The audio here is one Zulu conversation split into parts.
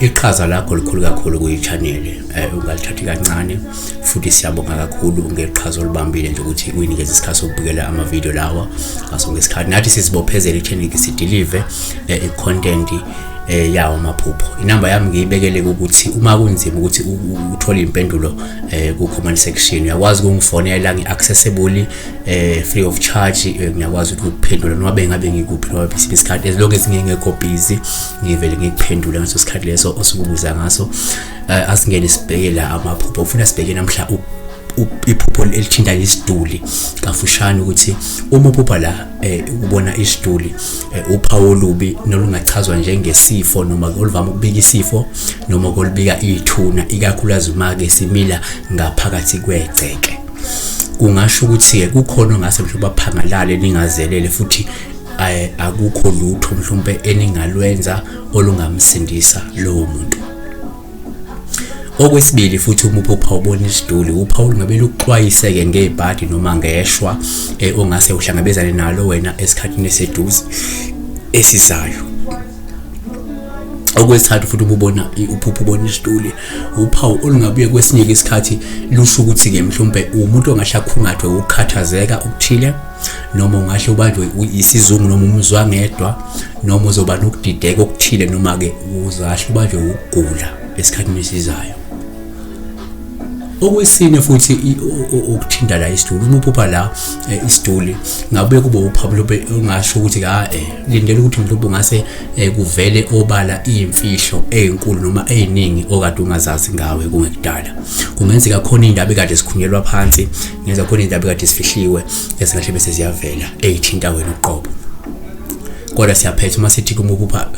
Iqhaza lakho likhulu kakhulu kuyi-channel, ungalithathi kancane, futhi siyabonga kakhulu ngeqhaza olibambile nje ukuthi uyinikeze isikhathi sokubukela amavidiyo lawa ngaso ngesikhathi. Nathi sizibophezele ekutheni sideliver i-content yawo amaphupho. Inamba yami ngiyibekele ukuthi uma kunzima ukuthi uthole impendulo ku-comment section, uyakwazi ukungifonela, ngi-accessible, free of charge, ngiyakwazi ukuthi ukuphendula noma bengabe ngikuphi noma isiphi isikhathi, as long as ngingekho busy, ngivele ngikuphendule ngaso sikhathi leso osukubuza ngaso. Asingene sibheke la amaphupho. Ufuna sibheke namhla iphupho elithinta isiduli kafushane, ukuthi uma uphupha la ubona isiduli, uphawu olubi nolungachazwa njengesifo noma oluvama ukubika isifo noma kolubika ithuna, ikakhulukazi uma-ke simila ngaphakathi kwegceke. Kungasho ukuthi-ke kukhona ongase mhlawumbe aphangalale ningazelele, futhi akukho lutho mhlawumbe eningalwenza olungamsindisa lowo muntu. Okwesibili futhi, uma uphupha ubona isiduli, uphawu lungabe lukuxwayise-ke ngebhadi noma ngeshwa ongase uhlangabezane nalo wena esikhathini eseduze esizayo. Okwesithathu futhi, uma ubona uphupha ubona isituli, uphawu olungabuye kwesinye isikhathi lusho ukuthi-ke mhlawumbe umuntu ongahle akhungathwe ukukhathazeka okuthile, noma ungahle ubanjwe isizungu noma umzwangedwa, noma uzoba nokudideka okuthile, noma-ke uzahle ubanjwe ukugula esikhathini esizayo. Okwesine futhi okuthinta la isiduli, uma uphupha la isiduli, ngabuye kube uphawu mhlawumbe ungasho ukuthi ha lindela ukuthi mhlawumbe ungase kuvele obala iy'mfihlo ey'nkulu noma ey'ningi okade ungazazi ngawe kungekudala. Kungenzeka khona iy'ndaba ekade zikhunyelwa phansi, kungenzeka khona iy'ndaba ekade zifihliwe ezingahle bese ziyavela ey'thinta wena uqobo. Kodwa siyaphetha uma sithi uma uphupha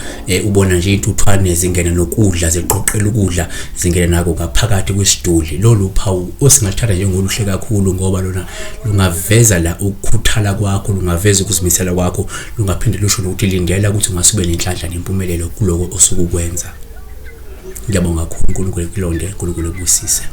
ubona nje iy'ntuthwane zingena nokudla, ziqoqela ukudla, zingena nako ngaphakathi kwesiduli, lolu phawu osingaluthatha njengoluhle kakhulu, ngoba lona lungaveza la ukukhuthala kwakho, lungaveza ukuzimisela kwakho, lungaphinde lusho nokuthi lindela ukuthi ungase ube nenhlanhla nempumelelo kuloko osuke ukwenza. Ngiyabonga kakhulu. uNkulunkulu ekulonde, uNkulunkulu ebusise.